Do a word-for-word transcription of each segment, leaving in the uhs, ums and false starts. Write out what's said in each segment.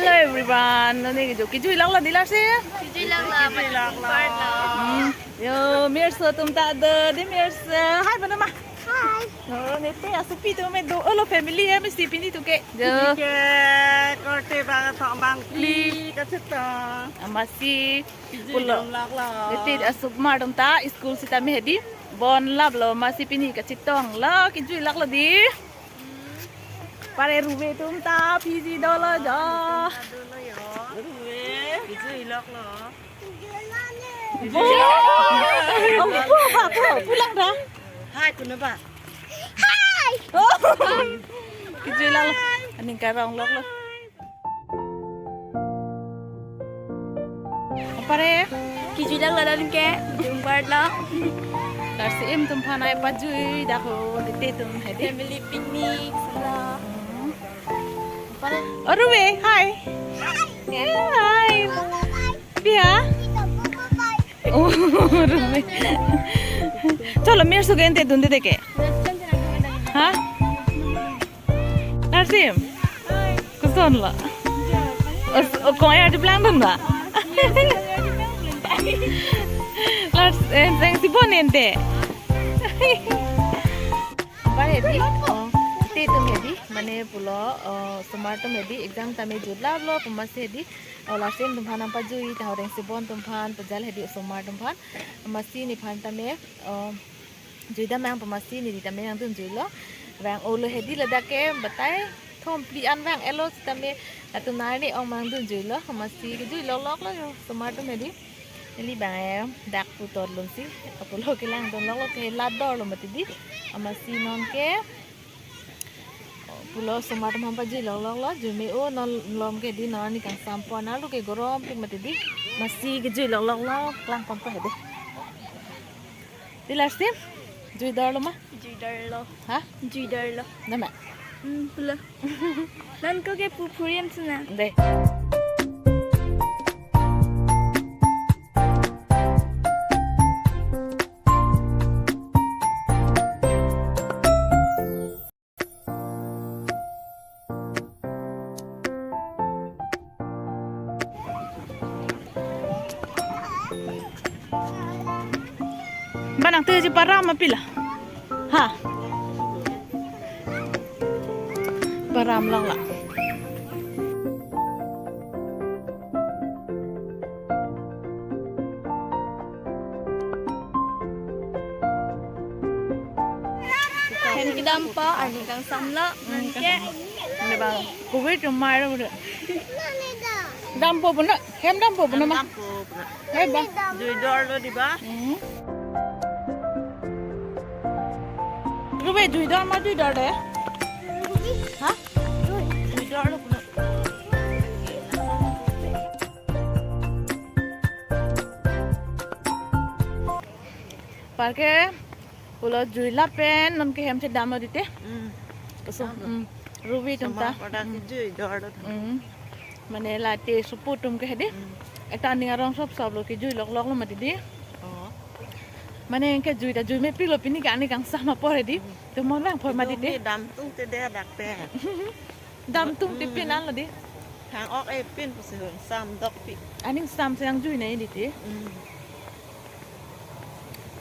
Hello everyone, nani kejui, kejui lak lo di Larsim? Kejui lak lo, kejui lak lo. Hmm. Yo, Mirso atum ta do, di Mirso. Hi, mana ma? Hi. Oh, nete asopi atum me do, olo family ya, mesti pini atum ke. Jo. Ke, korte bang thong bang pli, kachetong. Amatsi, kejui pulo. Dam lak lo. Nete asomar atum ta, school sitame hedi. Bon lap lo, amatsi pini kachetong lo, kejui lak lo di. Pare Ruve atum ta P G dolo jo. Ruve, kejui lak lo. Bo. Oh, bo, ba, bo, pulang dah. Hai, kuna ba. Hai. Oh. Kejui lak lo. Aning karong lak lo. Pare. Kejui lak lo aning ke, jumbar lo. Larsim atum aphan ai pajui dak ho, nete atum hedi. Family picnic, sana. Hmm. Pare. Oh, Ruve, hi. Yeah, hi. Pia? Oh, Ruve. Cholo, Mirso ke ante dunde deke. Ha? Larsim. Koson lo? Os, o, kong ya di plang dun ba? Lars, eh, rengsi bon ante. Ba hedi, oh, nete atum hedi, mane pulo, oh, osomar atum hedi, exam tame jut lap lo, pu amatsi hedi, oh, Larsim atum aphan nangpajui, taho rengsi bon atum aphan, pajal hedi osomar atum aphan, amatsi nephan tame, oh, jui dam nang pu amatsi neli tame nangdunjui lo. Vang olo hedi ladak ke batai thom phli an vang elo sitame latum arni ong nangdunjui lo. Amatsi kejui lok lok lo osomar atum hedi. Neli bang e dak putot lun si. Pulo kelang dun lok lo ke la dor lo mati di. Amatsi non ke pulo osomar atum aphan pajui lok lok lo. Jui me-o non malom ke di non arni kangsam pon arlo ke gorom pik mati di. Amatsi kejui lok lok lo. Klang pon po hedi. Di Larsim, jui dor lo ma? Jui dor lo. Ha? Jui dor lo. Nama? Hmm, pulo. Non ko ke pu phuriam suna. De. Ba nangtuji param apila? Ha? Param lang la. Hem kedam po, arni kangsam lo, non ke. Ini bang, covid cuma ada udah. Dampo puna, hem dampo puna ma. Dampo puna. Hai ba. Jui dor lo di ba. Hmm. Ruve jui dor ma jui dor de. Ha? Jui dor lo puna. Parke pulo jui lapen non ke hem chedam lo dite. Hmm. Koson, dam lo. Hmm. Ruve atum ta. Osomar pada, hmm, kejui dor lo. Hmm. Mane late supu atum ke hedi. Hmm. Ekta aning arong sop sop lo kejui lok lok lo mati di. Oh. Mane kejui ta jui mepik lo pini ke arni kangsam apor hedi. Hmm. Tomon vang apor mati di. Dam tung te de dak pen. Dam tung te, hmm, pin an lo di. Thang ok e pin pusi hung sam dok pi. Aning sam si nangjui nai dite. Hmm.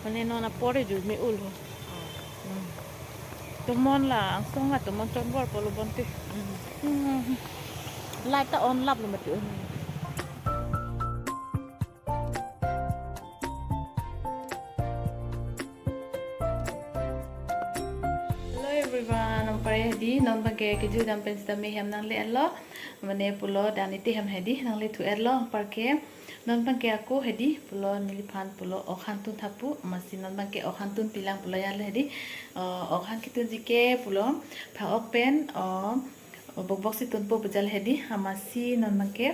Mane non apor e jui me-o lo. Oh. Hmm. Tomon la, angsong la tomon chonbor po lo bonte. Hmm. Hmm. Light ta on lap lo mati. Hmm. Hello everyone, nang pare hedi, non bangke kejui dam pen sitame hem nangle-et lo, mane pulo dan ite hem hedi, nangle thu-et lo, parke, non bangke ako hedi, pulo neliphan pulo ok han tun tha pu, amatsi non bangke ok han tun pilang pulo ya le hedi, uh, ok han ketunji ke pulo, pha ok pen, uh, bok bok si tunpo pajal hedi, amatsi non bangke,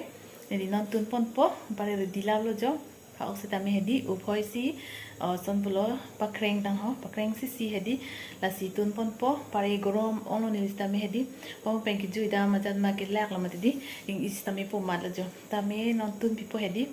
neli non tun ponpo, pare ready lap lo jo. Pha ok sitame hedi, uphoi si, uh, son pulo pakreng tang ho, pakreng si si hedi, lasi tun ponpo, pare gorom ong lo neli sitame hedi, pom pen kejui dam ajat ma kelak lo mati di, ing isi sitame po mat lo jo, tame non tun pipo hedi,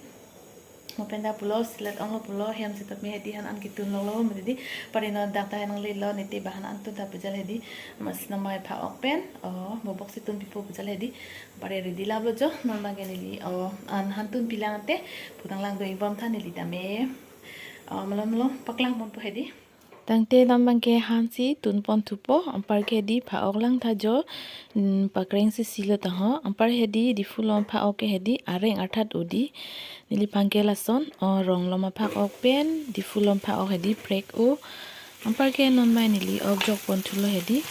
Mo pen ta pulo, silat onglo pulo, hem setame hedi han an ketun longlo mati di. Pari non dak ta nanglelo, niti ba han an tun ta pujal hedi. Mas namai pha-ok pen, oh, bobok si tun pipo pujal hedi. Pari ready laplo jo, non abangke neli, oh, an han tun pilang te, putang lang do-ik bom tha neli tame. Oh, malom malom, paklang ponpo hedi. Tangte non abangke han si tun pon thupo, anparke hedi pha-ok lang tha jo, mm, pakreng si silo ta ho, anpar hedi Diphu along pha-ok ke hedi areng arthat odi. Neliphan ke lason, oh, rong along aphak-ok pen, Diphu along pha-ok hedi prek o. Anparke non mai neli ok jok pon thulo hedi.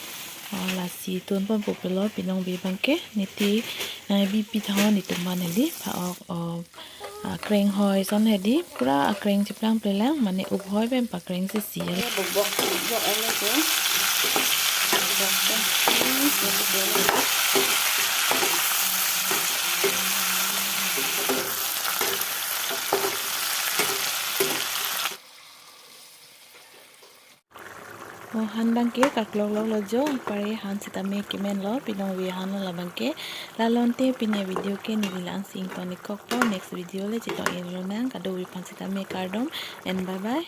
Oh, lasi tun ponpo pulo pinong be abangke, niti, eh, bipi tha ho netum aphan hedi pha-ok, oh, akreng hoi ason hedi, pura akreng cheplang plelang, mane up hoi pen pakreng si si. Bobok bobok alo ko. Bobok ko. Oh, han abangke kaklok loklo jo, pari han setame kemenlo, pinong ve han lo labangke. Lalo ante pini avideo ke neli la-an si ington-ik kokpo, next video le chetong-ik lonang, kadokave aphan setame kardom, and bye bye.